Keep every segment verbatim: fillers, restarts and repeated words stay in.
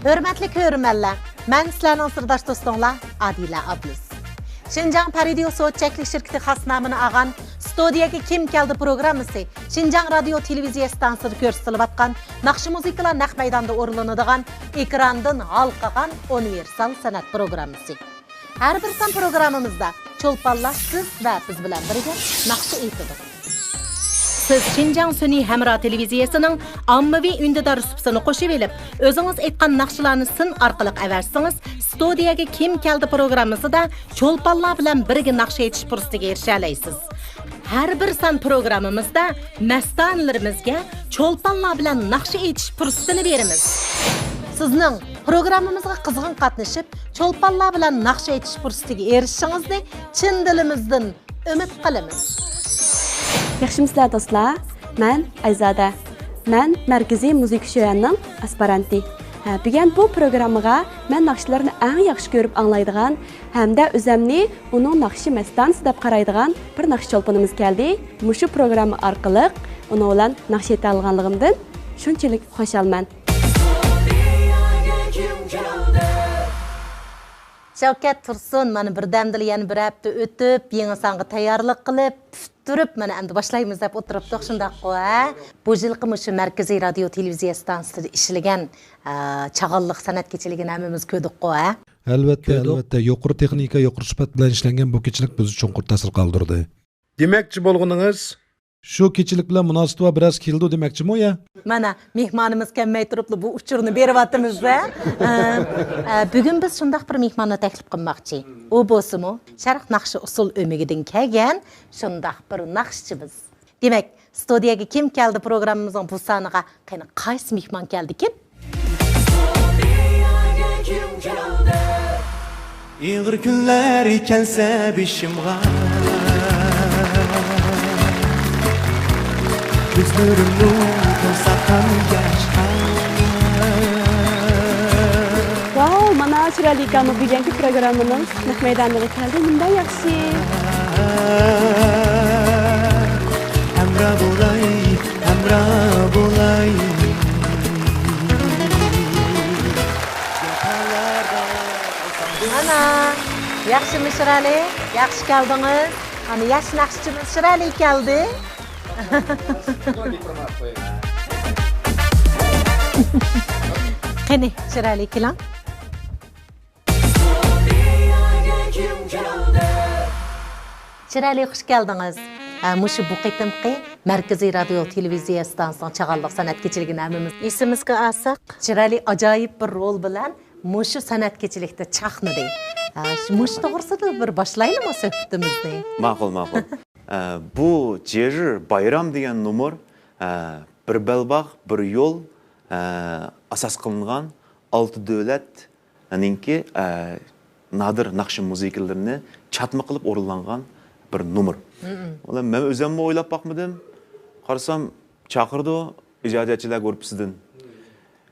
ھۆرمەتلىك كۆرۈرمەنلەر، مەن سىلەرنىڭ سىرداش دوستۇڭلار ئادىلە ئابلىز. شىنجاڭ پەرىدىيو سودا چەكلىك شىركىتى خاسنامىنى ئالغان ستۇدىيەگە كىم كەلدى پروگراممىسى شىنجاڭ رادىيو تېلېۋىزىيە ئىستانسىسىدا كۆرسىتىلىۋاتقان ناخشا مۇزىكىلار نەق مەيداندا ئورۇنلىنىدىغان ئېكراندىن ھالقىغان ئۇنىۋېرسال سەنئەت پروگراممىسى. ھەر بىر سان پروگراممىمىزدا چولپانلار سىز ۋە بىز بىلەن بىرگە ناخشا ئېيتىدۇ. سىز شىنجاڭ سۈنئىي ھەمراھ تېلېۋىزىيەسىنىڭ ئاممىۋى ئۈندىدار سۇپىسىنى قوشۇۋېلىپ، ئۆزىڭىز ئېيتقان ناخشىلارنى سىن ئارقىلىق ئەۋەتسىڭىز، ستۇدىيەگە كىم كەلدى پروگراممىسىدا چولپانلار بىلەن بىرگە ناخشا ئېيتىش پۇرسىتىگە ئېرىشەلەيسىز. ھەر بىر سان پروگراممىمىزدا مەستانىلىرىمىزگە چولپانلار بىلەن ناخشا ئېيتىش پۇرسىتىنى بېرىمىز. سىزنىڭ پروگراممىمىزغا قىزغىن قاتنىشىپ، چولپانلار بىلەن ناخشا ئېيتىش پۇرسىتىگە ئېرىشىشىڭىزنى چىن دىلىمىزدىن ئۈمىد قىلىمىز. ياخشىمۇسىلەر دوستلار؟ مەن ئايزادە. مەن مەركىزىي مۇزىكا شۆيەننىڭ ئاسپىرانتى. ھە، بۈگۈن بۇ پروگراممىغا مەن ناخشىلىرىنى ئەڭ ياخشى كۆرۈپ ئاڭلايدىغان ھەمدە ئۆزەمنى ئۇنىڭ ناخشا مەستانىسى دەپ قارايدىغان بىر ناخشا چولپىنىمىز كەلدى. مۇشۇ پروگرامما ئارقىلىق ئۇنىڭ بىلەن ناخشا ئېيتالىغانلىقىمدىن شۇنچىلىك خۇشالمەن. شەۋكەت تۇرسۇن، مانا بىردەمدىلا يەنە بىر ھەپتە ئۆتۈپ، يېڭى سانغا تەييارلىق قىلىپ، پۈتتۈرۈپ، مانا ئەمدى باشلايمىز دەپ ئولتۇرۇپتۇق، شۇنداققۇ، ھە؟ بۇ يىلقى مۇشۇ مەركىزىي رادىيو تېلېۋىزىيە ئىستانسىسىدا ئىشلىگەن، ئە، چاغانلىق سەنئەت كېچىلىكىنى ھەممىمىز كۆردۇققۇ، ھە؟ ئەلۋەتتە، كۆردۇق. ئەلۋەتتە، يۇقىرى تېخنىكا، يۇقىرى سۈپەت بىلەن ئىشلەنگەن بۇ كېچىلىك بىزدە چوڭقۇر تەسىر قالدۇردى. دېمەكچى بولغىنىڭىز؟ شۇ كېچىلىك بىلەن مۇناسىۋەتلىك بىرەرسى كېلىدۇ دېمەكچىمۇ يا؟ مانا، مېھمانىمىز كەلمەي تۇرۇپلا بۇ ئۇچۇرنى بېرىۋاتىمىز-دە. ئە، ئە، بۈگۈن بىز شۇنداق بىر مېھماننى تەكلىپ قىلماقچى. ئۇ بولسىمۇ، شەرق ناخشا ئۇسسۇل ئۆمىكىدىن كەلگەن شۇنداق بىر ناخشىچىمىز. دېمەك، ستۇدىيەگە كىم كەلدى پروگراممىمىزنىڭ بۇ سانىغا قېنى قايسى مېھمان كەلدىكىن؟ ئېغىر كۈنلەر كەلسە بېشىمغا، كۆزلىرىمنى توسا قان ياشقا. ۋاۋ، مانا شىرئەلى ئاكاممۇ بۈگۈنكى پروگراممىنىڭ نەق مەيدانىغا كەلدى، نېمانداق ياخشى. ھەمراھ بولاي، ھەمراھ بولاي. ئانا، ياخشىمۇ شىرئەلى؟ ياخشى كەلدىڭىز. ئانا، ياش ناخشىچىمىز شىرئەلى كەلدى. قېنى، شىرئەلى كېلىڭ. شىرئەلى، خۇش كەلدىڭىز. ھە، مۇشۇ بۇ قېتىمقى مەركىزىي رادىيو تېلېۋىزىيە ئىستانسىسىنىڭ چاغانلىق سەنئەت كېچىلىكىنى ھەممىمىز ئېسىمىزگە ئالساق. شىرئەلى ئاجايىپ بىر رول بىلەن مۇشۇ سەنئەت كېچىلىكتە چاقنىدى. ھە، شۇ، مۇشۇ توغرىسىدا بىر باشلايلىمۇ سۆھبىتىمىزنى؟ ماقۇل، ماقۇل. ئە، بۇ جېژىر بايرام دېگەن نومۇر، ئە، بىر بەلباغ، بىر يول، ئە، ئاساس قىلىنغان ئالتە دۆلەت نىڭكى، ئە، نادىر ناخشا مۇزىكىلىرىنى چاتما قىلىپ ئورۇنلانغان بىر نومۇر. مم. ۋاللا مەن ئۆزۈممۇ ئويلاپ باقمىدىم. قارىسام، چاقىرىدۇ ئىجادىيەتچىلەر گۇرۇپپىسىدىن.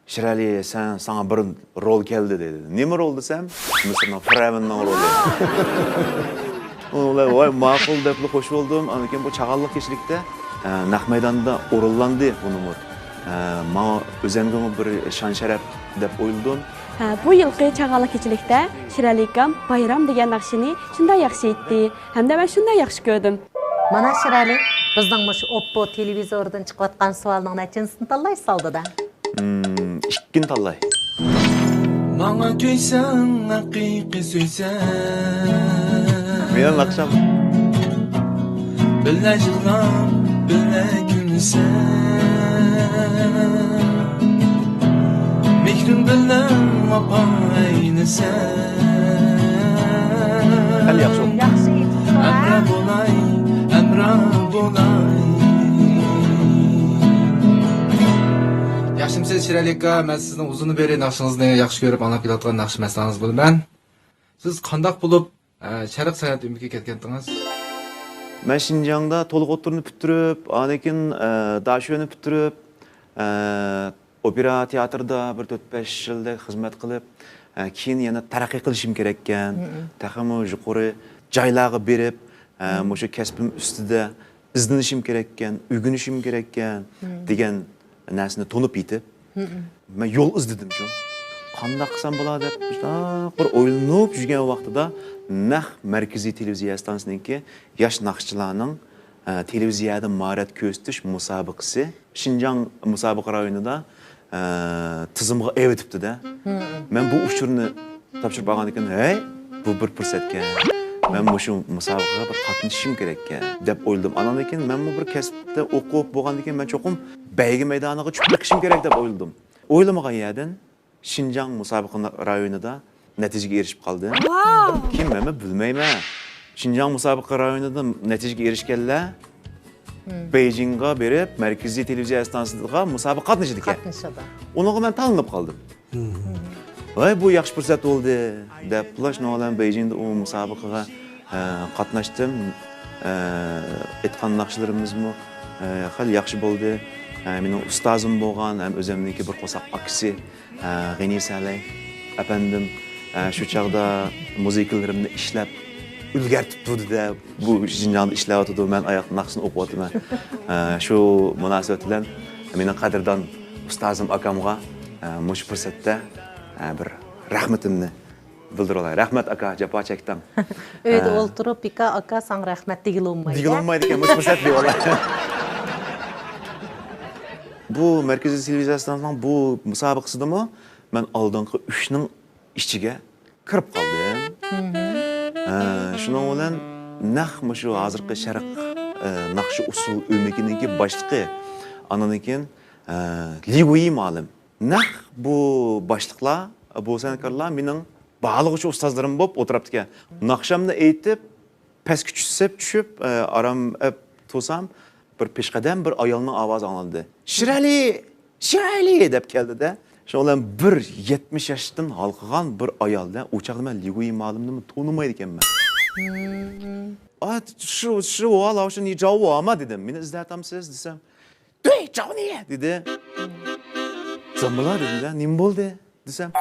«شىرئەلى، سەن، ساڭا بىر رول كەلدى» دېدى. «نېمە رول؟» دېسەم، مىسىرنىڭ فىرئەۋنىنىڭ رولى. ئۇلار، ۋاي، ماقۇل دەپلا خوش بولدۇم. ئاندىن كېيىن بۇ چاغانلىق كېچىلىكتە، ئە، نەق مەيداندا ئورۇنلاندى بۇ نومۇر. ئە، ماڭا ئۆزۈمگىمۇ بىر شان-شەرەپ دەپ ئويلىدىم. ھە، بۇ يىلقى چاغانلىق كېچىلىكتە شىرئەلى ئاكام بايرام دېگەن ناخشىنى شۇنداق ياخشى ئېيتتى ھەمدە مەن شۇنداق ياخشى كۆردۈم. مانا شىرئەلى، بىزنىڭ مۇشۇ ئوپپو تېلېۋىزورىدىن چىقىۋاتقان سوئالنىڭ نەچچىنچىسىنى تاللايسىز ئالدىدا؟ مم، ئىككىنى تاللاي. ماڭا كۆيسەڭ، ھەقىقىي سۆيسەڭ. مېنىڭ ناخشام. بىللە يىغلاپ، بىللە كۈلسەڭ. مېھرىم بىلەن ۋاپا ئەيلىسەڭ. خېلى ياخشى. ياخشى ئېيتىپسىز، ھە؟ ھەمراھ بولاي، ھەمراھ بولاي. ياخشىمۇسىز، شىرئەلى ئاكا؟ مەن سىزنىڭ ئۇزۇندىن بېرى ناخشىڭىزنى ياخشى كۆرۈپ ئاڭلاپ كېلىۋاتقان ناخشا مەستانىڭىز بولىمەن. سىز قانداق بولۇپ، ئە، شەرق سەنئەت ئۆمىكىگە كەتكەنتىڭىز؟ مەن شىنجاڭدا تولۇق ئوتتۇرىنى پۈتتۈرۈپ، ئاندىن كېيىن، ئە، داشۆنى پۈتتۈرۈپ، ئە، ئوپېرا تىياتىرىدا بىر تۆت-بەش يىلدەك خىزمەت قىلىپ، ئە، كېيىن يەنە تەرەققىي قىلىشىم كېرەككەن، مم، تېخىمۇ يۇقىرى جايلارغا بېرىپ، ئە، مم، مۇشۇ كەسپىم ئۈستىدە ئىزدىنىشىم كېرەككەن، ئۆگىنىشىم كېرەككەن، مم، دېگەن نەرسىنى تونۇپ يېتىپ، مم، مەن يول ئىزدىدىم شۇ. قانداق قىلسام بولا دەپ، شۇنداق بىر ئويلىنىپ يۈرگەن ۋاقتىدا نەق مەركىزىي تېلېۋىزىيە ئىستانسىسىنىڭكى ياش ناخشىچىلارنىڭ، ئە، تېلېۋىزىيەدە ماھارەت كۆرسىتىش مۇسابىقىسى شىنجاڭ مۇسابىقە رايونىدا، ئە، تىزىمغا ئېلىۋېتىپتۇ-دە. مەن بۇ ئۇچۇرنى تاپشۇرۇپ ئالغاندىن كېيىن، ھەي، بۇ بىر پۇرسەتكەن. مەن مۇشۇ مۇسابىقىگە بىر قاتنىشىشىم كېرەككەن، دەپ ئويلىدىم. ئاناندىن كېيىن مەنمۇ بىر كەسىپتە ئوقۇپ بولغاندىن كېيىن، مەن چوقۇم بەيگە مەيدانىغا چۈشۈپ بېقىشىم كېرەك، دەپ ئويلىدىم. ئويلىمىغان يەردىن شىنجاڭ مۇسابىقە رايونىدا نەتىجىگە ئېرىشىپ قالدىم. كېيىن مەنمۇ بىلمەيمەن. شىنجاڭ مۇسابىقە رايونىدا نەتىجىگە ئېرىشكەنلەر بېيجىڭغا بېرىپ، مەركىزىي تېلېۋىزىيە ئىستانسىسىغا مۇسابىقە قاتنىشىدىكەن. قاتنىشىدۇ. ئۇنىڭغا مەن تاللىنىپ قالدىم. ۋاي، بۇ ياخشى پۇرسەت بولدى، دەپ، شۇنىڭ بىلەن بېيجىڭدا ئۇ مۇسابىقىگە، ئە، قاتناشتىم. ئە، ئېيتقان ناخشىلىرىمىزمۇ، ئە، خېلى ياخشى بولدى. ئە، مېنىڭ ئۇستازىم بولغان ھەم ئۆزۈمنىڭكى بىر قورساق ئاكىسى، ئە، غېنى سەلەي ئەپەندىم، ئە، شۇ چاغدا مۇزىكىلىرىمنى ئىشلەپ ئۈلگەرتىپ تۇردى-دە، بۇ شىنجاڭدا ئىشلەۋاتىدۇ، مەن ئاياقتا ناخشىسىنى ئوقۇۋاتىمەن. ئە، شۇ مۇناسىۋەت بىلەن مېنىڭ قەدىردان ئۇستازىم ئاكامغا، ئە، مۇشۇ پۇرسەتتە، ئە، بىر رەھمىتىمنى بىلدۈرۈۋالاي. رەھمەت ئاكا، جاپا چەكتىڭ. ئۆيدە ئولتۇرۇپ، بىكا ئاكا ساڭا رەھمەت دېگىلى بولمايدۇ. دېگىلى بولمايدىكەن، مۇشۇ پۇرسەت دېۋالاي. بۇ مەركىزىي تېلېۋىزىيە ئىستانسىسىنىڭ بۇ مۇسابىقىسىدىمۇ مەن ئالدىنقى ئۈچنىڭ ئىچىگە كىرىپ قالدىم. ھە، شۇنىڭ بىلەن نەق مۇشۇ ھازىرقى شەرق، ئە، ناخشا ئۇسسۇل ئۆمىكىنىڭكى باشلىقى، ئاندىن كېيىن، ئە، لى گۇيى مۇئەللىم. نەق بۇ باشلىقلار، بۇ سەنئەتكارلار مېنىڭ باھالىغۇچى ئۇستازلىرىم بولۇپ ئولتۇرۇپتىكەن. ناخشامنى ئېيتىپ، پەسكە چۈشۈپ، چۈشۈپ، ئارام ئېلىپ تۇرسام، بىر پېشقەدەم بىر ئايالنىڭ ئاۋازى ئاڭلاندى. «شىرئەلى! شىرئەلى!» دەپ كەلدى-دە. شۇنىڭ بىلەن بىر يەتمىش ياشتىن ھالقىغان بىر ئايال-دە. ئۇ چاغدا مەن لى گۇيى مۇئەللىمنىمۇ تونۇمايدىكەنمەن. «ئا، شۇ، شۇ، ۋا، لاۋ، شۇ، نى جاۋ، ۋا، ما؟» دېدىم. «مېنى ئىزدەۋاتامسىز؟» دېسەم، «دۇي جاۋنى!» دېدى. «زامبىلا!» دېدىم-دە. «نېمە بولدى؟» دېسەم،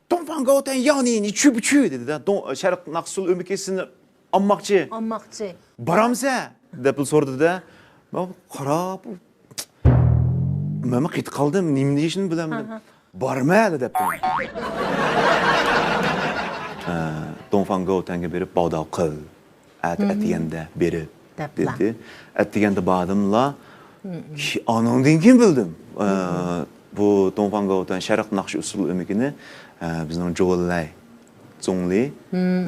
«دۇڭفاڭ گاۋتەن ياۋنى نى چۈ بۇ چۈ!» دېدى-دە. «دۇڭ، شەرق ناخشا ئۇسسۇل ئۆمىكى سېنى ئالماقچى.» ئالماقچى. «بارامسەن؟» دەپلا سورىدى-دە. مەن قاراپ، مەنمۇ قېتىپ قالدىم، نېمە دېيىشىنى بىلەلمىدىم. «بارىمەن» دەپتىمەن. ئە، دۇڭفاڭ گاۋتەنگە بېرىپ باۋداۋ قىل. ئەتە ئەتىگەندە بېرىپ دەپلا دېدى. ئەتىگەندە باردىملا. كى-، ئانىڭدىن كېيىن بىلدىم. ئە، بۇ دۇڭفاڭ گاۋتەن شەرق ناخشا ئۇسسۇل ئۆمىكىنى، ئە، بىزنىڭ جوۋېنلەي زۇڭلى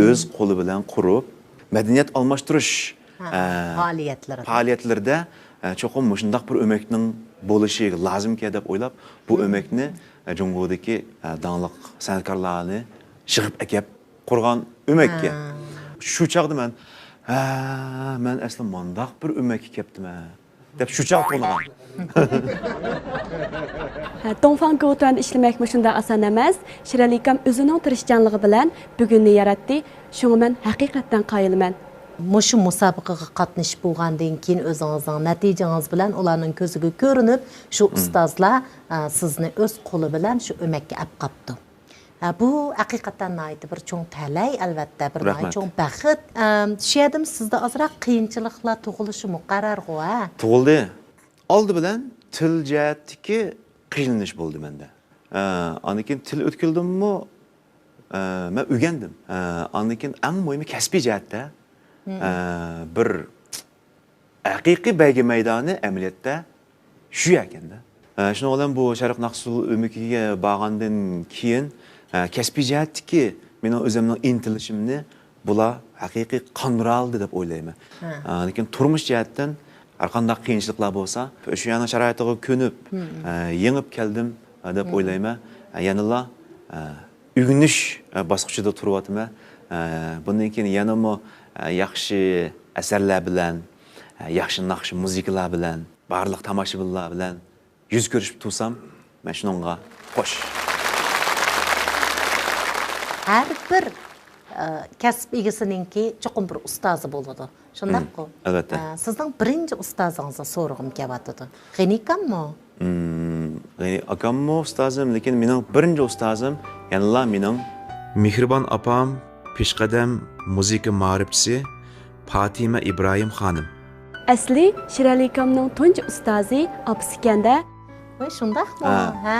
ئۆز قولى بىلەن قۇرۇپ، مەدەنىيەت ئالماشتۇرۇش، ھە، ئە، پائالىيەتلىرىدە. پائالىيەتلىرىدە، ئە، چوقۇم مۇشۇنداق بىر ئۆمەكنىڭ بولۇشى لازىمكەن دەپ ئويلاپ، بۇ ئۆمەكنى، ئە، جۇڭگودىكى، ئە، داڭلىق سەنئەتكارلارنى يىغىپ ئەكەپ قۇرغان ئۆمەككە. ھە. شۇ چاغدا مەن، «ھە، مەن ئەسلى مانداق بىر ئۆمەككە كەپتىمەن» دەپ شۇ چاغ تونۇغان. ھە، دۇڭفاڭ گوۋۇتۈەندە ئىشلىمەكمۇ شۇنداق ئاسان ئەمەس. شىرئەلى ئاكام ئۆزىنىڭ تىرىشچانلىقى بىلەن بۈگۈننى ياراتتى. شۇڭا مەن ھەقىقەتەن قايىلمەن. مۇشۇ مۇسابىقىگە قاتنىشىپ بولغاندىن كېيىن ئۆزىڭىزنىڭ نەتىجىڭىز بىلەن ئۇلارنىڭ كۆزىگە كۆرۈنۈپ، شۇ ئۇستازلار، ئە، سىزنى ئۆز قولى بىلەن شۇ ئۆمەككە ئەپ قاپتۇ. ھە، بۇ ھەقىقەتەن ناھايىتى بىر چوڭ تەلەي، ئەلۋەتتە، بىر ناھايىتى چوڭ بەخت. ئەم، شۇ يەردىمۇ سىزدە ئازراق قىيىنچىلىقلار تۇغۇلۇشىمۇ قەرەرغۇ، ھە؟ تۇغۇلدى. ئالدى بىلەن تىل جەھەتتىكى قىينىلىش بولدى مەندە. ئە، ئاندىن كېيىن تىل ئۆتكىلىدىممۇ، ئە، مەن ئۆگەندىم. ئە، ئاندىن كېيىن ئەڭ مۇھىمى كەسپىي جەھەتتە، ئە، بىر ھەقىقىي بەيگە مەيدانى ئەمەلىيەتتە شۇ ئەكەندە. ئە، شۇنىڭ بىلەن بۇ شەرق ناخشا ئۇسسۇل ئۆمىكىگە بارغاندىن كېيىن، ئە، كەسپىي جەھەتتىكى مېنىڭ ئۆزۈمنىڭ ئىنتىلىشىمنى بۇلار ھەقىقىي قاندۇرالىدى دەپ ئويلايمەن. ھە. ئە، لېكىن تۇرمۇش جەھەتتىن ھەرقانداق قىيىنچىلىقلار بولسا، شۇ يەرنىڭ شارائىتىغا كۆنۈپ، ئە، يېڭىپ كەلدىم، ئە، دەپ ئويلايمەن. ئە، يەنىلا، ئە، ئۆگىنىش، ئە، باسقۇچىدا تۇرۇۋاتىمەن. ئە، بۇندىن كېيىن يەنىمۇ، ئە، ياخشى ئەسەرلەر بىلەن، ئە، ياخشى ناخشا مۇزىكىلار بىلەن، بارلىق تاماشىبىنلار بىلەن يۈز كۆرۈشۈپ تۇرسام، مەن شۇنىڭغا خوش. ھەر بىر، ئە، كەسىپ ئىگىسىنىڭكى چوقۇم بىر ئۇستازى بولىدۇ. شۇنداققۇ؟ مم، ئەلۋەتتە. ئە، سىزنىڭ بىرىنچى ئۇستازىڭىزنى سورىغۇم كېلىۋاتىدۇ. غېنى ئاكاممۇ؟ مم، غېنى ئاكاممۇ ئۇستازىم، لېكىن مېنىڭ بىرىنچى ئۇستازىم يەنىلا مېنىڭ مېھرىبان ئاپام، پېشقەدەم مۇزىكا مائارىپچىسى پاتىمە ئىبراھىم خانىم. ئەسلى شىرئەلى ئاكامنىڭ تۇنجى ئۇستازى ئاپىسىكەن-دە. ۋاي، شۇنداقمۇ؟ ھە. ھە.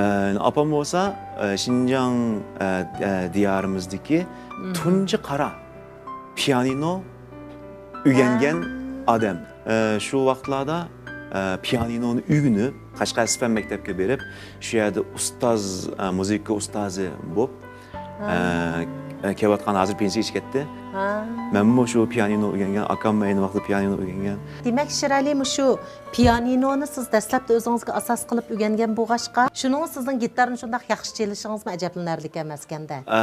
ئە، ئاپام بولسا، ئە، شىنجاڭ، ئە، ئە، دىيارىمىزدىكى تۇنجى قارا پىيانىنو ئۆگەنگەن ئادەم. ئە، شۇ ۋاقىتلاردا، ئە، پىيانىنونى ئۆگىنىپ، قەشقەر سىفەن مەكتەپكە بېرىپ، شۇ يەردە ئۇستاز، ئە، مۇزىكا ئۇستازى بولۇپ، ئە، ئە، كېلىۋاتقان، ھازىر پېنسىيە ئىچىپ كەتتى. ھە. مەنمۇ شۇ پىيانىنو ئۆگەنگەن، ئاكاممۇ ئەينى ۋاقىتتا پىيانىنو ئۆگەنگەن. دېمەك، شىرئەلى، مۇشۇ پىيانىنونى سىز دەسلەپتە ئۆزىڭىزگە ئاساس قىلىپ ئۆگەنگەن بولغاچقا، شۇنىڭ سىزنىڭ گىتارنى شۇنداق ياخشى چېلىشىڭىزمۇ ئەجەبلىنەرلىك ئەمەسكەندە. ئە،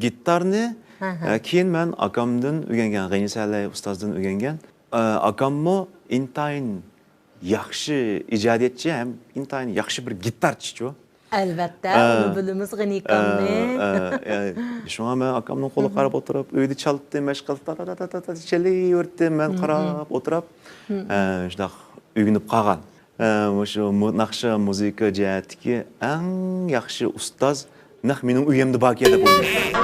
گىتارنى، ھە، ھە. ئە، كېيىن مەن ئاكامدىن ئۆگەنگەن، غېنى سەلەي ئۇستازدىن ئۆگەنگەن. ئە، ئاكاممۇ ئىنتايىن ياخشى ئىجادىيەتچى ھەم ئىنتايىن ياخشى بىر گىتارچىچۇ. ئەلۋەتتە، ئە، ئۇنى بىلىمىز غېنى ئاكامنى. ئە، ئە، ئە، شۇڭا مەن ئاكامنىڭ قولىغا قاراپ ئولتۇرۇپ، ئۆيدە چالتىم، مەشىق قىلىپ، تا، تا، تا، تا، تا، چېلىۋېرىتتىم، مەن قاراپ ئولتۇرۇپ، ئە، شۇنداق ئۆگىنىپ قالغان. ئە، مۇشۇ مۇ-، ناخشا، مۇزىكا جەھەتتىكى ئەڭ ياخشى ئۇستاز نەق مېنىڭ ئۆيۈمدە باركەن دەپ ئويلايمەن.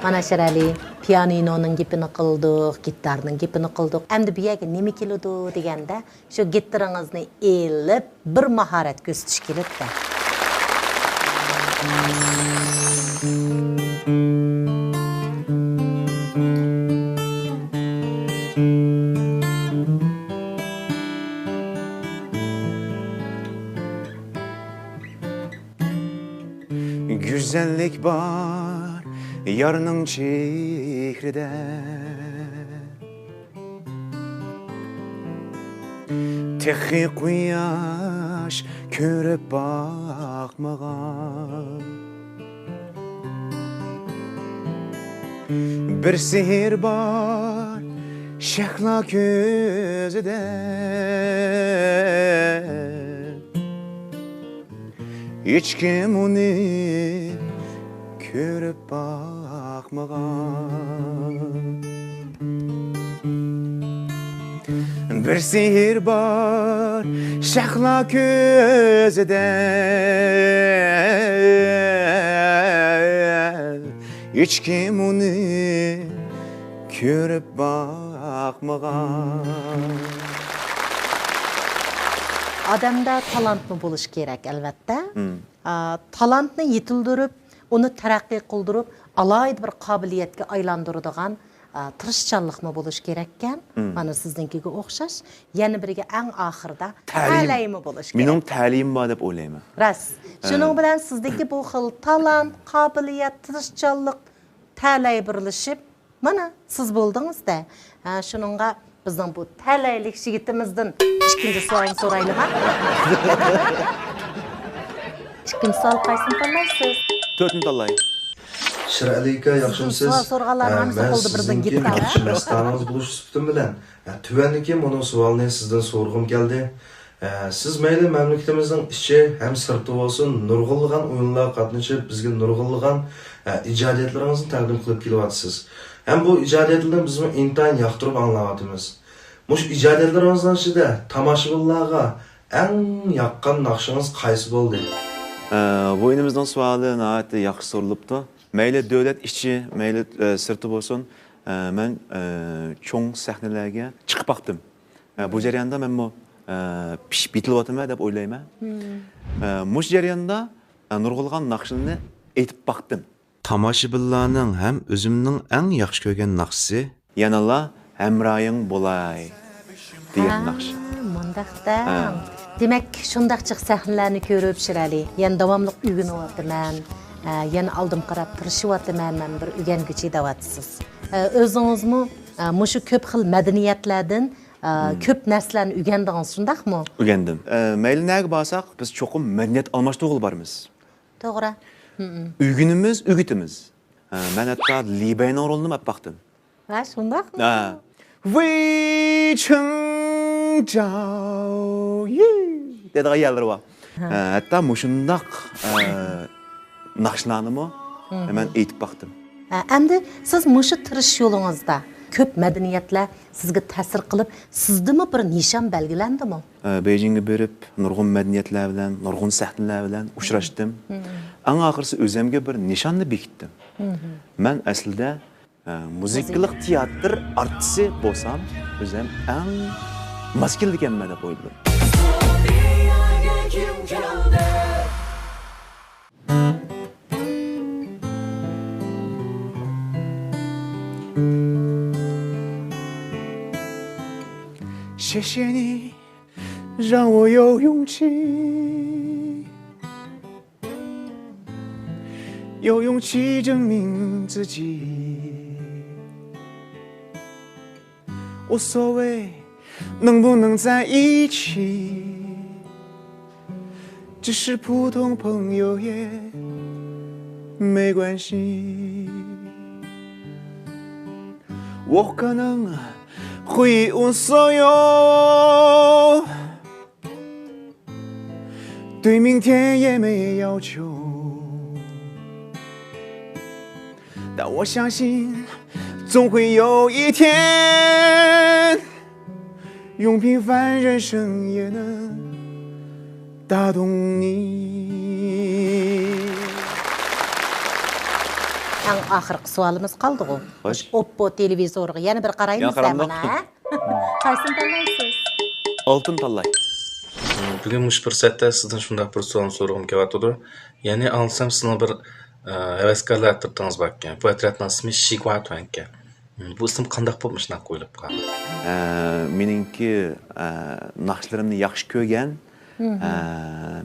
مانا شىرئەلى، پىيانىنونىڭ گېپىنى قىلدۇق، گىتارنىڭ گېپىنى قىلدۇق. ئەمدى بۇ يەرگە نېمە كېلىدۇ دېگەندە، شۇ گىتىرىڭىزنى ئېلىپ، بىر ماھارەت كۆرسىتىش كېلىدۇ. گۈزەللىك بار يارنىڭ چېھرىدە، تېخى قۇياش كۆرۈپ باقمىغان. بىر سېھىر بار شەھلا كۆزىدە، ھېچكىم ئۇنى كۆرۈپ باقمىغان. بىر سېھىر بار شەھلا كۆزىدە، ھېچكىم ئۇنى كۆرۈپ باقمىغان. ئادەمدە تالانتمۇ بولۇشى كېرەك، ئەلۋەتتە. ئا، تالانتنى يېتىلدۈرۈپ، ئۇنى تەرەققىي قىلدۇرۇپ، ئالاھىدە بىر قابىلىيەتكە ئايلاندۇرىدىغان، ئا، تىرىشچانلىقمۇ بولۇشى كېرەككەن. مانا سىزنىڭكىگە ئوخشاش. يەنە بىرگە ئەڭ ئاخىرىدا تەلىيىم. تەلەيمۇ بولۇشى كېرەك. مېنىڭ تەلىيىم بار دەپ ئويلايمەن. راست. شۇنىڭ بىلەن سىزدىكى بۇ خىل تالانت، قابىلىيەت، تىرىشچانلىق، تەلەي بىرلىشىپ، مانا، سىز بولدىڭىز-دە. ھە، شۇنىڭغا بىزنىڭ بۇ تەلەيلىك يىگىتىمىزدىن ئىككىنچى سوئالنى سورايلىما؟ ئىككىنچى سوئال قايسىنى تاللايسىز؟ تۆتنى تاللاي. شىرئەلى ئاكا، ياخشىمۇسىز؟ سوئال سورىغانلارنىڭ ھەممىسى قولىدا بىردىن گىتار. مەن سىزنىڭكى ياخشى مەستانىڭىز بولۇش سۈپىتىم بىلەن، ھە، تۆۋەندىكى مۇنۇ سوئالنى سىزدىن سورىغۇم كەلدى. ئە، سىز مەيلى مەملىكىتىمىزنىڭ ئىچى ھەم سىرتى بولسۇن، نۇرغۇنلىغان ئويۇنلارغا قاتنىشىپ، بىزگە نۇرغۇنلىغان، ئە، ئىجادىيەتلىرىڭىزنى تەقدىم قىلىپ كېلىۋاتىسىز. ھەم بۇ ئىجادىيەتلەرنى بىزمۇ ئىنتايىن ياقتۇرۇپ ئاڭلاۋاتىمىز. مۇشۇ ئىجادىيەتلىرىڭىزنىڭ ئىچىدە تاماشىبىنلارغا ئەڭ ياققان ناخشىڭىز قايسى بولدى؟ ئە، بۇ ئىنىمىزنىڭ سوئالى ناھايىتى ياخشى سورىلىپتۇ. مەيلى دۆلەت ئىچى، مەيلى، ئە، سىرتى بولسۇن، ئە، مەن، ئە، چوڭ سەھنىلەرگە چىقىپ باقتىم. ئە، بۇ جەرياندا مەنمۇ، ئە، پىشىپ يېتىلىۋاتىمەن دەپ ئويلايمەن. ئە، مۇشۇ جەرياندا، ئە، نۇرغۇنلىغان ناخشىلارنى ئېيتىپ باقتىم. تاماشىبىنلارنىڭ ھەم ئۆزۈمنىڭ ئەڭ ياخشى كۆرگەن ناخشىسى. يەنىلا ھەمراھىڭ بولاي دېگەن ناخشا. ھە، مۇنداق دەڭ. ھە. دېمەك، شۇنداق جىق سەھنىلەرنى كۆرۈپ، شىرئەلى، يەنە داۋاملىق ئۆگىنىۋاتىمەن، ئە، يەنە ئالدىمغا قاراپ تىرىشىۋاتىمەن، مەن بىر ئۆگەنگۈچى دەۋاتىسىز. ئە، ئۆزىڭىزمۇ، ئە، مۇشۇ كۆپ خىل مەدەنىيەتلەردىن، ئە، كۆپ نەرسىلەرنى ئۆگەندىڭىز، شۇنداقمۇ؟ ئۆگەندىم. ئە، مەيلى نەگە بارساق، بىز چوقۇم مەدەنىيەت ئالماشتۇرغىلى بارىمىز. توغرا. ئۆگىنىمىز، ئۆگىتىمىز. ھە، مەن ھەتتا لى بەينىڭ رولىنى ئېلىپ باقتىم. ھە، شۇنداقمۇ؟ ھە. ۋېي چىڭ جاۋ يى دەيدىغان يەرلىرى بار. ھە. ھە، ھەتتا مۇشۇنداق، ئە، ناخشىلارنىمۇ مەن ئېيتىپ باقتىم. ھە، ئەمدى سىز مۇشۇ تىرىشىش يولىڭىزدا كۆپ مەدەنىيەتلەر سىزگە تەسىر قىلىپ، سىزدىمۇ بىر نىشان بەلگىلەندىمۇ؟ ئە، بېيجىڭغا بېرىپ، نۇرغۇن مەدەنىيەتلەر بىلەن، نۇرغۇن سەھنىلەر بىلەن ئۇچراشتىم. ئەڭ ئاخىرسى ئۆزۈمگە بىر نىشاننى بېكىتتىم. مەن ئەسلىدە، ئە، مۇزىكىلىق تىياتىر ئارتىسى بولسام، ئۆزۈم ئەڭ ماس كېلىدىكەنمەن دەپ ئويلىدىم. ئەڭ ئاخىرقى سوئالىمىز قالدىغۇ. خوش. ئوپپو تېلېۋىزورىغا يەنە بىر قارايمىز يەنە قارايمىز. مانا، ھە؟ قايسىنى تاللايسىز؟ ئالتۇن تاللاي. بۈگۈن مۇشۇ پۇرسەتتە سىزدىن شۇنداق بىر سوئالنى سورىغۇم كېلىۋاتىدۇ. يەنى ئاڭلىسام سىزنىڭ بىر، ئە، ھەۋەسكارلار ئەترىتىڭىز باركەن. بۇ ئەترەتنىڭ ئىسمى شىگۇا تۈەنكەن. بۇ ئىسىم قانداق بولۇپ مۇشۇنداق قويۇلۇپ قالدى؟ ئە، مېنىڭكى، ئە، ناخشىلىرىمنى ياخشى كۆرگەن، ئە،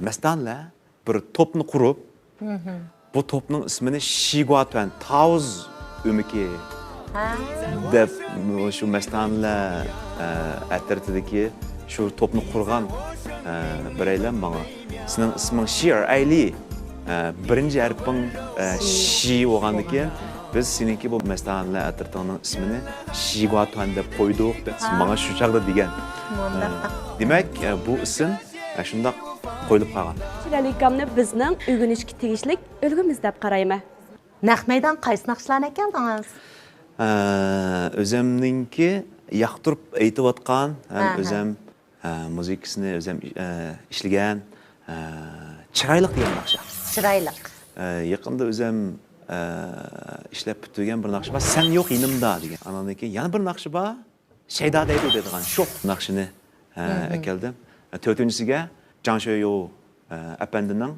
مەستانىلەر بىر توپنى قۇرۇپ، بۇ توپنىڭ ئىسمىنى شىگۇاتۈەن، تاۋۇز ئۆمىكى دەپ، شۇ مەستانىلەر، ئە، ئەترىتىدىكى شۇ توپنى قۇرغان، ئە، بىرەيلەن ماڭا، سېنىڭ ئىسمىڭ شى ئەرئەيلى، ئە، بىرىنچى ھەرپىڭ، ئە، شى بولغاندىكىن، بىز سېنىڭكى بۇ مەستانىلەر ئەترىتىڭنىڭ ئىسمىنى شىگۇاتۈەن دەپ قويدۇق، دەپ ماڭا شۇ چاغدا دېگەن. دېمەك، ئە، بۇ ئىسىم ئە، شۇنداق قويۇلۇپ قالغان. شىرئەلى ئاكامنى بىزنىڭ ئۆگىنىشكە تېگىشلىك ئۈلگىمىز دەپ قارايمەن. نەق مەيدان قايسى ناخشىلارنى ئەكەلدىڭىز؟ ئە، ئۆزەمنىڭكى ياقتۇرۇپ ئېيتىۋاتقان ھەم ئۆزەم، ئە، مۇزىكىسىنى ئۆزەم، ئە، ئىشلىگەن، ئە، چىرايلىق دېگەن ناخشا. چىرايلىق. ئە، يېقىندا ئۆزەم، ئە، ئىشلەپ پۈتتۈرگەن بىر ناخشا بار، سەن يوق يېنىمدا دېگەن. ئاناندىن كېيىن يەنە بىر ناخشا بار. شەيدا دەيدۇ دەيدىغان شوخ ناخشىنى، ھە، ئەكەلدىم. تۆتىنچىسىگە جاڭ شۆيو، ئە، ئەپەندىنىڭ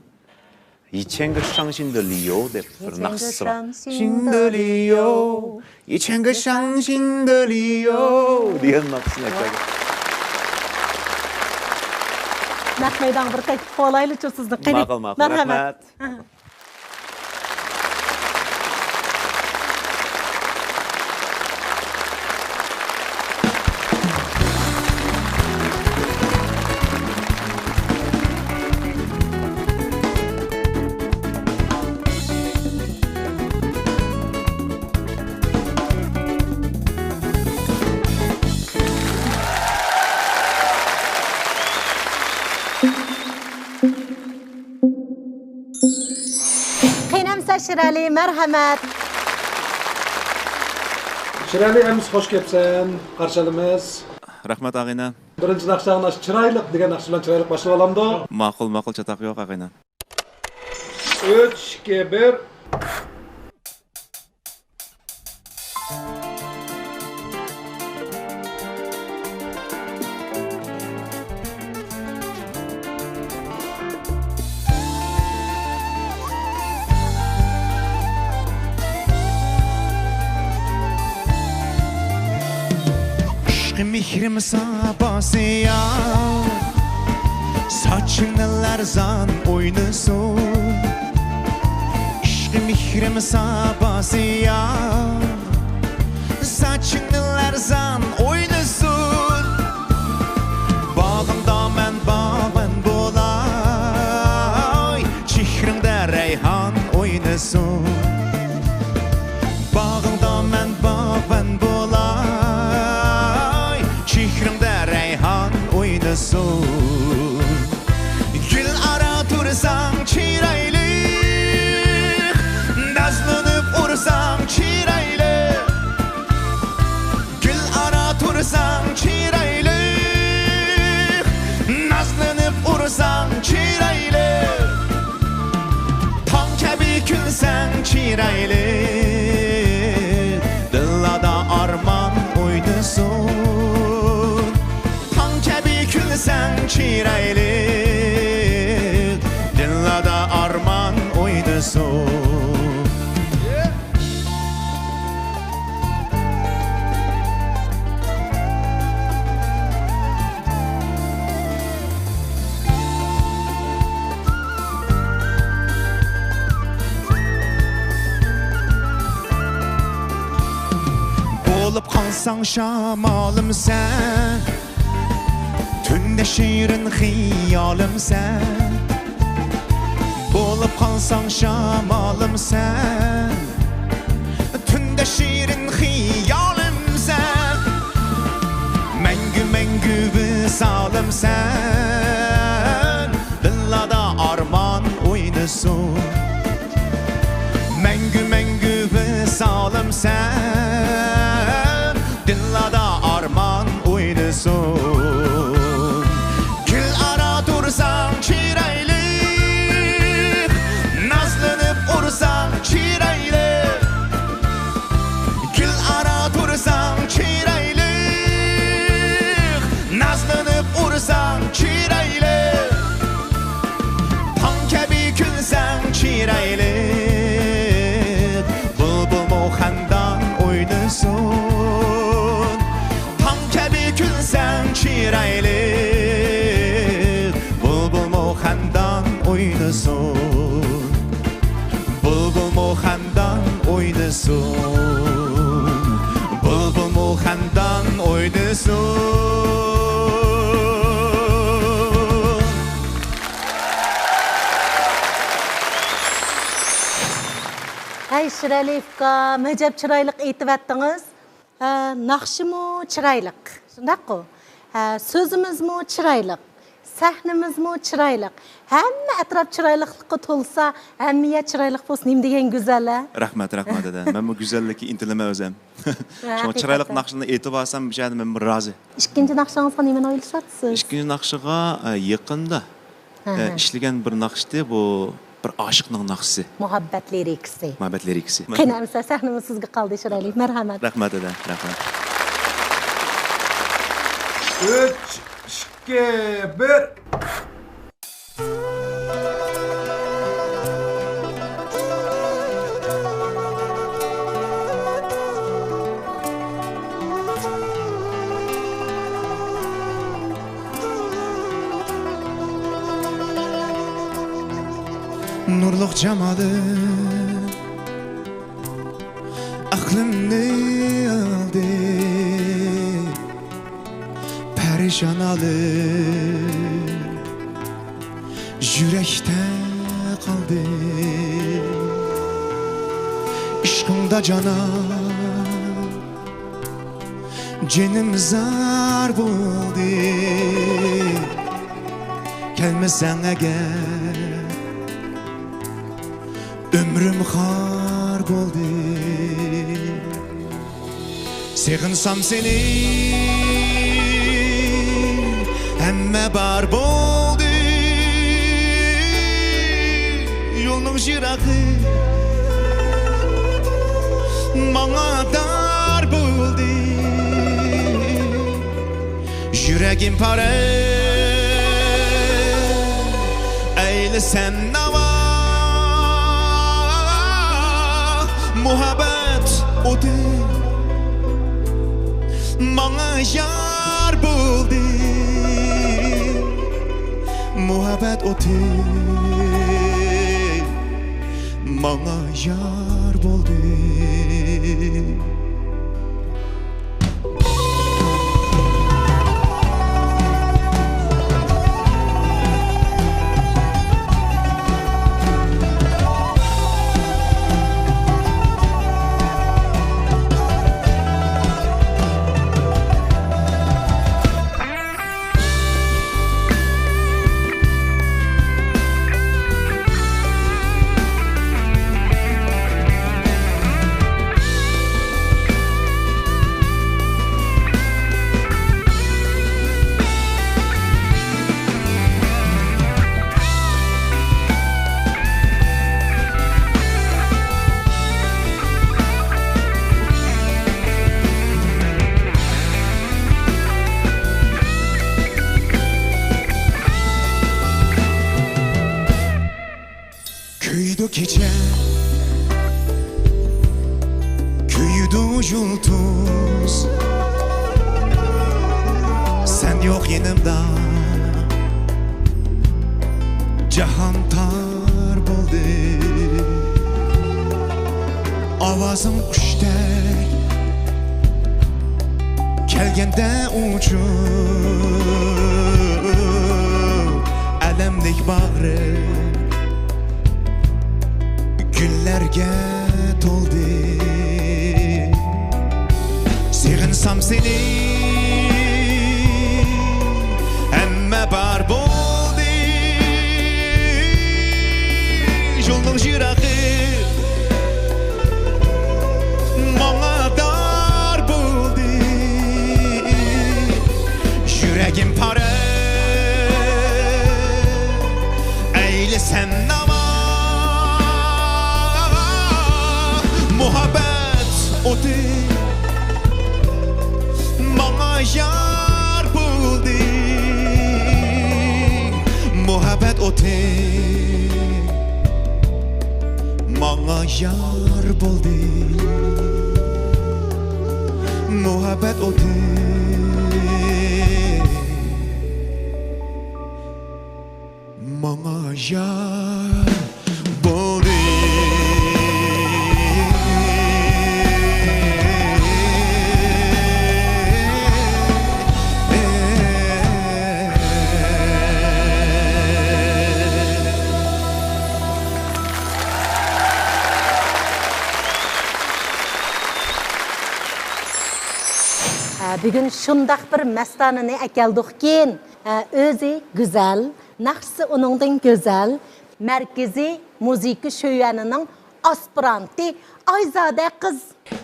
يىچەنگە شاڭشىندېلىيو دەپ بىر ناخشىسى بار. شىندېلىيو، يىچەنگە شاڭشىندېلىيو دېگەن ناخشىسىنى ئەكەلدىم. نەق مەيدانغا بىر تەكلىپ قىلايلىچۇ سىزنى. قېنى. ماقۇل، ماقۇل. مەرھەمەت. رەھمەت. قېنى ئەمىسە شىرئەلى، مەرھەمەت. شىرئەلى، ئەمىسە خوش كەپسەن، قارشى ئالىمىز. رەھمەت، ئاغىنە. بىرىنچى ناخشاڭ ناخشا چىرايلىق دېگەن ناخشا بىلەن چىرايلىق باشلىۋالامدۇ؟ ماقۇل، ماقۇل، چاتاق يوق، ئاغىنە. ئۈچ، ئىككى، بىر. ئىشقى مېھرىم ساپاسى يار، ساچىڭنى لەرزان ئوينىسۇن. ئىشقى مېھرىم ساپاسى يار، ساچىڭنى لەرزان ئوينىسۇن. باغىمدا مەن باغۋەن بولاي، چېھرىڭدە رەيھان ئوينىسۇن. باغىڭدا مەن باغۋەن بولاي، چېھرىڭدە رەيھان ئوينىسۇن. گۈل ئارا تۇرساڭ چىرايلىق، نازلىنىپ ئۇرساڭ چىرايلىق. گۈل ئارا تۇرساڭ چىرايلىق، نازلىنىپ ئۇرساڭ چىرايلىق. تاڭ كەبى كۈلسەڭ چىرايلىق، دىللاردا ئارمان ئوينىسۇن. تاڭ چىرايلىق، دىللاردا ئارمان ئوينىسۇن. بولۇپ قالساڭ شامالىم سەن، تۈندە شېرىن خىيالىم سەن. بولۇپ قالساڭ شامالىم سەن، تۈندە شېرىن خىيالىم سەن. مەڭگۈ، مەڭگۈ ۋىسالىم سەن، دىللاردا ئارمان ئوينىسۇن. مەڭگۈ، مەڭگۈ ۋىسالىم سەن، دىللاردا ئارمان ئوينىسۇن. گۈل ئارا تۇرساڭ چىرايلىق، نازلىنىپ ئۇرساڭ چىرايلىق. گۈل ئارا تۇرساڭ چىرايلىق، نازلىنىپ ئۇرساڭ چىرايلىق. تاڭ كەبى كۈلسەڭ چىرايلىق، بۇلبۇلمۇ خەندان ئوينىسۇن. تاڭ كەبى كۈلسەڭ چىرايلىق، بۇلبۇلمۇ خەندان ئوينىسۇن. بۇلبۇلمۇ خەندان ئوينىسۇن، بۇلبۇلمۇ خەندان ئوينىسۇن. ھەي، شىرئەلى ئۇكام، ئەجەب چىرايلىق ئېيتىۋەتتىڭىز. ھە، ناخشىمۇ چىرايلىق، شۇنداققۇ؟ ھە، سۆزىمىزمۇ چىرايلىق، سەھنىمىزمۇ چىرايلىق. ھەممە ئەتراپ چىرايلىقلىققا تولسا، ھەممە يەر چىرايلىق بولسا، نېمە دېگەن گۈزەل-ە؟ رەھمەت، رەھمەت، دادام. مەنمۇ گۈزەللىككە ئىنتىلىمەن ئۆزۈم. شۇڭا چىرايلىق ھەقىقەتەن. ناخشىلارنى ئېيتىۋالسام، بۇ يەردە مەنمۇ رازى. ئىككىنچى ناخشىڭىزغا نېمىنى ئويلىشىۋاتىسىز؟ ئىككىنچى ناخشىغا، ئە، يېقىندا، ھە، ئە، ھە. ئىشلىگەن بىر ناخشىتى بۇ. بىر ئاشىقنىڭ ناخشىسى. مۇھەببەت لىرىكىسى. مۇھەببەت لىرىكىسى. قېنى، ئەمىسە سەھنىمىز سىزگە قالدى، شىرئەلى. مەرھەمەت. رەھمەت، دادام. رەھمەت. ئۈچ، ئىككى، بىر. نۇرلۇق جامالىڭ ئەقلىمنى ئالدى، پەرىشان ھالىم يۈرەكتە قالدى. ئىشقىڭدا جانان جېنىم زار بولدى، كەلمىسەڭ ئەگەر ئۆمرۈم خار بولدى. سېغىنسام سېنى ھەممە بار بولدى. يولنىڭ يىراقى ماڭا دار بولدى. يۈرەكىم پارە ئەيلىسەم ناۋا. مۇھەببەت ئوتى ماڭا يار بولدى. مۇھەببەت ئوتى ماڭا يار بولدى. كۆيىدۇ كېچە، كۆيىدۇ يۇلتۇز، سەن يوق يېنىمدا، جاھان تار بولدى. ئاۋازىڭ قۇشتەك كەلگەندە ئۇچۇپ، ئەلەملىك باغرىم گۈللەرگە تولدى. سېغىنسام سېنى، ھەممە بار بولدى. يولنىڭ يىراقى ماڭا دار بولدى. يۈرەكىم پارە ئەيلىسەم ناۋا. مۇھەببەت ئوتى ماڭا يار بولدى. مۇھەببەت ئوتى ماڭا يار بولدى. مۇھەببەت ئوتى ماڭا يار بولدى. بۈگۈن شۇنداق بىر مەستانىنى ئەكەلدۇقكىن، ئۆزى گۈزەل، ناخشىسى ئۇنىڭدىن گۈزەل، مەركىزىي مۇزىكا شۆيۈەنىنىڭ ئاسپىرانتى ئايزادە قىز.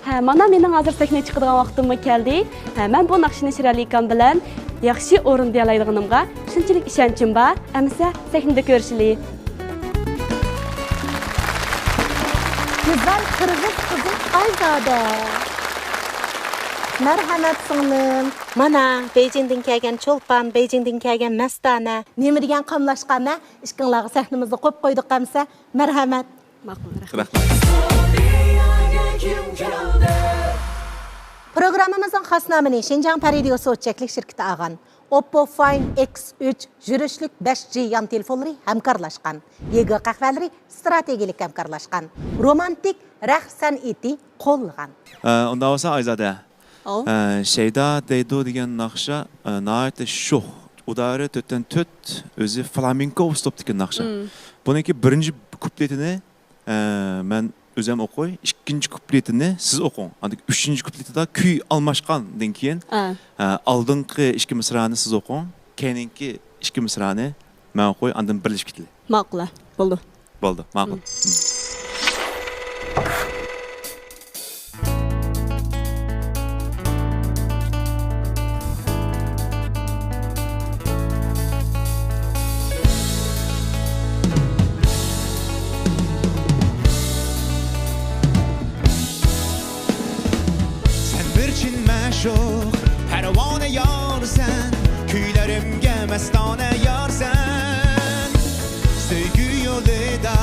ھە، مانا مېنىڭ ھازىر سەھنىگە چىقىدىغان ۋاقتىممۇ كەلدى. ھە، مەن بۇ ناخشىنى شىرئەلى ئاكام بىلەن ياخشى ئورۇندىيالايدىغىنىمغا شۇنچىلىك ئىشەنچىم بار. ئەمىسە سەھنىدە كۆرۈشىلى. گۈزەل قىرغىز قىزى ئايزادە. مەرھەمەت سىڭلىم. مانا، بېيجىڭدىن كەلگەن چولپان، بېيجىڭدىن كەلگەن مەستانە. نېمە دېگەن قاملاشقان ھە؟ ئىككىڭلارغا سەھنىمىزنى قويۇپ قويدۇق ئەمىسە. مەرھەمەت. ماقۇل، رەھمەت. رەھمەت. پروگراممىمىزنىڭ خاس نامىنى شىنجاڭ پەرىدىيوسى ئوت چەكلىك شىركىتى ئالغان. ئوپپو فاين ئېكس ئۈچ يۈرۈشلۈك بەش جى يان تېلېفونلىرى ھەمكارلاشقان. يېگې قەھۋەلىرى ئىستراتېگىيەلىك ھەمكارلاشقان. رومانتىك رەخت سەنئىتى قوللىغان. ئە، ئۇنداق بولسا ئايزادە. ئاۋۇ. ئە، شەيدا دەيدۇ دېگەن ناخشا، ئە، ناھايىتى شوخ. ئۇدارى تۆتتىن تۆت، ئۆزى فلامېنكو ئۇسلۇبتىكى ناخشا. مم. بۇنىڭكى بىرىنچى كۇپلېتىنى، ئە، مەن ئۆزۈم ئوقۇي، ئىككىنچى كۇپلېتىنى سىز ئوقۇڭ. ئاندىن ئۈچىنچى كۇپلېتىدا كۈي ئالماشقاندىن كېيىن، ئا. ئە، ئالدىنقى ئىككى مىسرانى سىز ئوقۇڭ، كەينىڭكى ئىككى مىسرانى مەن ئوقۇي، ئاندىن بىرلىشىپ كېتىلى. ماقۇل، بولدى. بولدى، ماقۇل. مم. سەن بىر چىن مەشۇق، پەرۋانە يارسەن، كۈيلىرىمگە مەستانە يارسەن. سۆيگۈ يولىدا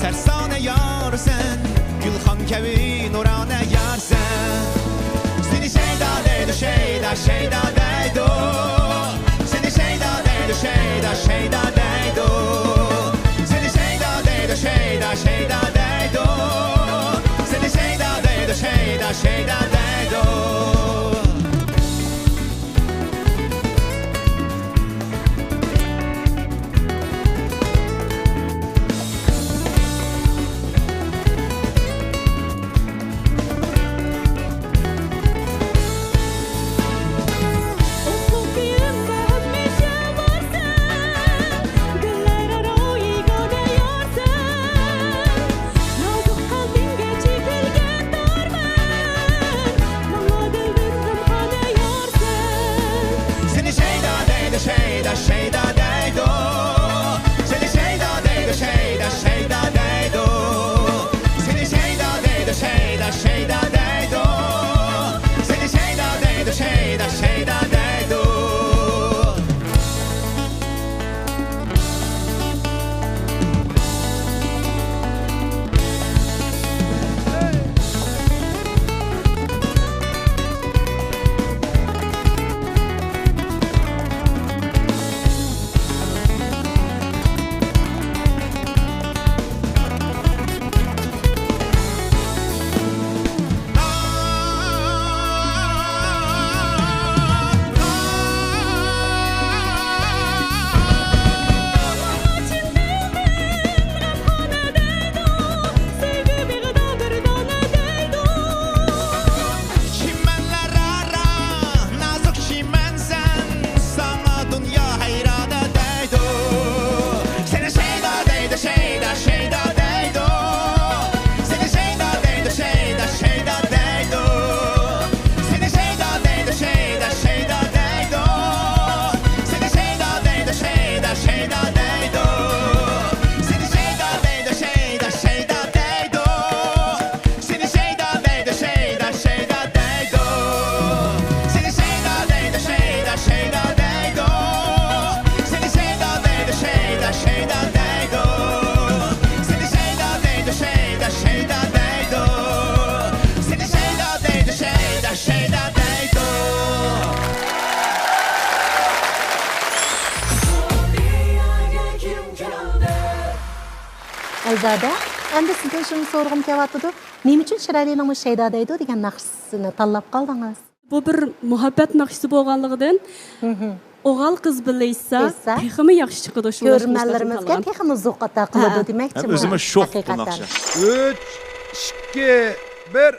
سەرسانە يارسەن، گۈلخان كەبى نۇرانە يارسەن. سېنى شەيدا دەيدۇ، شەيدا، شەيدا دەيدۇ. سېنى شەيدا دەيدۇ، شەيدا، شەيدا دەيدۇ. سېنى شەيدا دەيدۇ، شەيدا، شەيدا دەيدۇ. سېنى شەيدا دەيدۇ، شەيدا، شەيدا دەيدۇ. زادە، ئەمدى سىزدىن شۇنى سورىغۇم كېلىۋاتىدۇ، نېمە ئۈچۈن شىرئەلىنىڭ بۇ شەيدا دەيدۇ دېگەن ناخشىسىنى تاللاپ قالدىڭىز؟ بۇ بىر مۇھەببەت ناخشىسى بولغانلىقىدىن، ئوغۇل قىز بىللە ئېيتسا، ئېيتسا، تېخىمۇ ياخشى چىقىدۇ، شۇ ناخشىنى كۆرۈرمەنلىرىمىزگە تاللىغان. تېخىمۇ زوق ئاتا قىلىدۇ، ھە، دېمەكچىمۇ؟ ھەم ئۆزىمۇ شوخ بۇ ھەقىقەتەن. ناخشا. ئۈچ، ئىككى، بىر.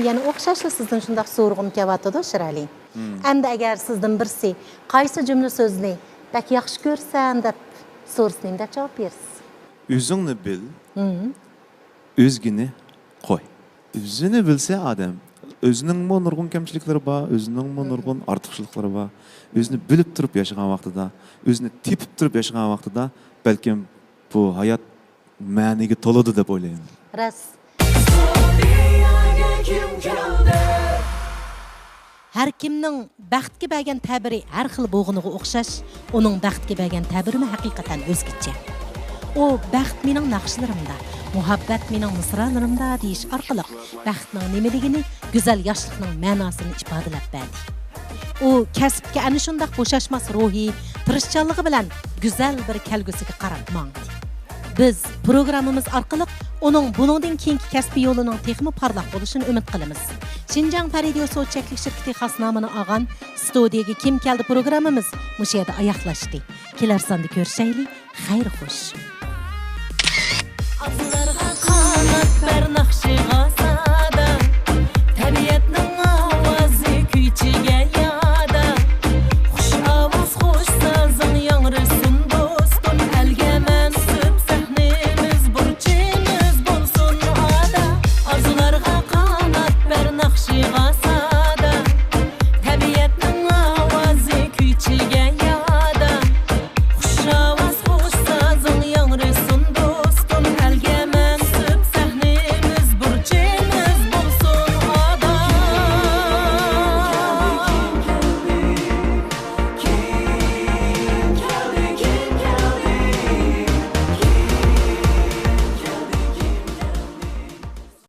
يەنە ئوخشاشلا سىزدىن شۇنداق سورىغۇم كېلىۋاتىدۇ، شىرئەلى. ئەمدى ئەگەر سىزدىن بىرسى قايسى جۈملە سۆزنى بەك ياخشى كۆرىسەن دەپ سورىسا، نېمە دەپ جاۋاب بېرىسىز؟ ئۆزۈڭنى بىل، ئۆزگىنى قوي. ئۆزىنى بىلسە ئادەم، ئۆزىنىڭمۇ نۇرغۇن كەمچىلىكلىرى بار، ئۆزىنىڭمۇ نۇرغۇن ئارتۇقچىلىقلىرى بار. ئۆزىنى بىلىپ تۇرۇپ ياشىغان ۋاقتىدا، ئۆزىنى تېپىپ تۇرۇپ ياشىغان ۋاقتىدا، بەلكىم بۇ ھايات مەنىگە تولىدۇ دەپ ئويلايمەن. راست. ھەر كىمنىڭ بەختكە بەرگەن تەبىرى ھەر خىل بولغىنىغا ئوخشاش، ئۇنىڭ بەختكە بەرگەن تەبىرىمۇ ھەقىقەتەن ئۆزگىچە. ئۇ «بەخت مېنىڭ ناخشىلىرىمدا، مۇھەببەت مېنىڭ مىسرالىرىمدا» دېيىش ئارقىلىق بەختنىڭ نېمىلىكىنى، گۈزەل ياشلىقنىڭ مەناسىنى ئىپادىلەپ بەردى. ئۇ كەسىپكە ئەنە شۇنداق بوشاشماس روھى، تىرىشچانلىقى بىلەن گۈزەل بىر كەلگۈسىگە قاراپ ماڭدى. بىز پروگراممىمىز ئارقىلىق ئۇنىڭ بۇنىڭدىن كېيىنكى كەسپىي يولىنىڭ تېخىمۇ پارلاق بولۇشىنى ئۈمىد قىلىمىز. شىنجاڭ پەرىدىيو سودا چەكلىك شىركىتى خاسنامىنى ئالغان ستۇدىيەگە كىم كەلدى پروگراممىمىز مۇشۇ يەردە ئاياغلاشتى. كېلەر ساندا كۆرۈشەيلى. خەير خوش. ئازلارغا قانات بەر ناخشىغا